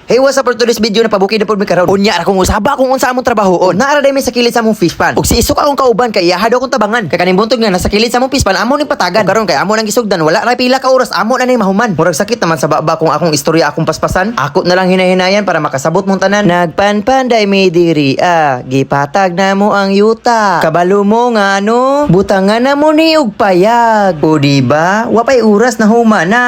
Hey, what's up? For today's video, napabukid na pud mi karon. Unya ra kung usaba kung unsa among trabahoon. Naa ra day mi sa kilid sa among fish pan. Ug si isok akong kauban kay iyaha daw akong tabangan. Kay kaning buntog nga nasa kilid sa among fish pan amo ning patagan. Ug karon kay amo nang gisugdan, wala ra pila ka oras amo na ning mahuman. Murag sakit naman sa baba kung akong istorya akong paspasan. Ako na lang hinahinayan para makasabot mong tanan. Nagpanpanday mi diri ah, gipatag na mo ang yuta. Kabalo mo nga ano, butangan na mo ni og payag. O di ba? Wa pay oras na huma na.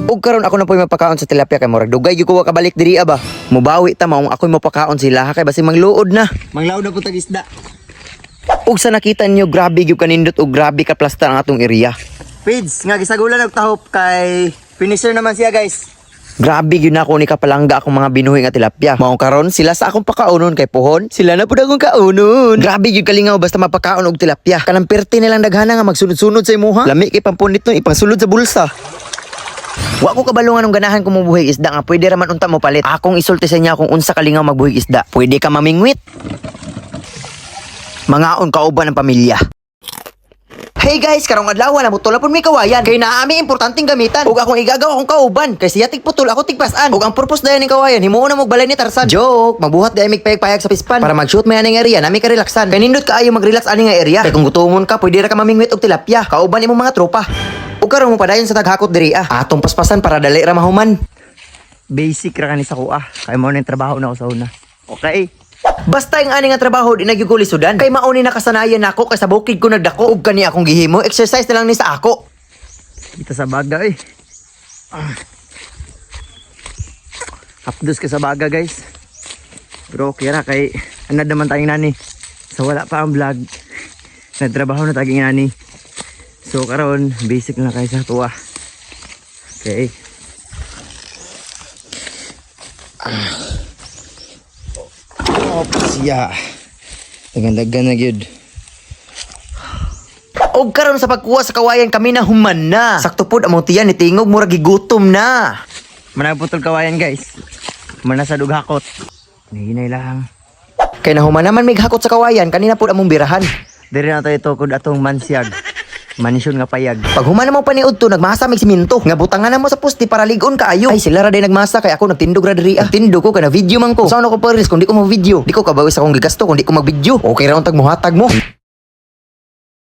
Ug karon ako na po'y mapakaon sa tilapia kay murag dugay gyud ko wa kabalik diri ba. Mubawi ta maong ako'y mapakaon sila kay basin mangluod na. Manglaw na po tag isda. Ug sa nakita niyo, grabe gyud kanindot ug grabe ka plaster ang atong area. Pids, nga gisagulan og tahop kay finisher naman siya, guys. Grabe gyud na ako ni kapalangga akong mga binuhi nga tilapia. Maong karon sila sa akong pakaunon kay pohon, sila na pud akong kaunon. Grabe gyud kalingaw basta mapakaon og tilapia. Kanang perti nilang daghana nga magsunod-sunod sa imuha. Lami kay pampunit nun ipangsulod sa bulsa. Wa ko kabalo nga nung ganahan ko mobuhi isda nga pwede ra man unta mo palit. Akong isulti sa inyo kung unsa kalingaw magbuhi isda. Pwede ka mamingwit. Mangaon kauban ng pamilya. Hey guys, karong adlaw na mutol na pud mi kawayan. Kay naa mi importanteng gamitan. Ug akong igagaw akong kauban kay siya tigputol, ako tigpasan. Ug ang purpose dayon ning kawayan, himuon na mo balay ni Tarzan. Joke, magbuhat dayon mig payag-payag sa pispan para mag-shoot may aning area nami ka relaxan. Kay nindot kaayo mag-relax ani nga area. Kay kung gutomon ka, pwede ra ka mamingwit og tilapia. Kauban imong mga tropa. Ug karon mo padayon sa taghakot diri ah. Atong paspasan para dali ra mahuman. Basic ra kani sa kuha. Kay mo na yung trabaho na ako sa una. Okay. Basta yung ani nga trabaho di nagyud ko lisudan. Kay mao ni nakasanayan nako kay sa bukid ko nagdako ug kani akong gihimo exercise na lang ni sa ako. Kita sa baga eh. Ah. Hapdos ka sa baga, guys. Pero okay ra kay anad naman tayong nani. So wala pa ang vlog. Nagtrabaho na taging nani. So karon basic na kay sa tuwa. Okay. Ah. Oops, yeah. Dagan-dagan na gyud. Og karon sa pagkuha sa kawayan kami na human na. Sakto pod among tiyan ni tingog murag gigutom na. Managputol kawayan, guys. Manasa dughakot. Hinay lang. Kay nahuman naman mig hakot sa kawayan kanina pod among birahan. Diri na tayo tukod atong mansyag. Manisyon nga payag. Pag human mo paniud to nagmasa mig siminto. Nga butangan na mo sa poste para ligon kaayo. Ay sila ra day nagmasa kay ako nagtindog ra diri ah. Nagtindog ko kana video man ko. Saan ako paris kung di ko mo video? Di ko kabawis akong gigasto kung di ko mag-video. Okay ra untag mohatag mo.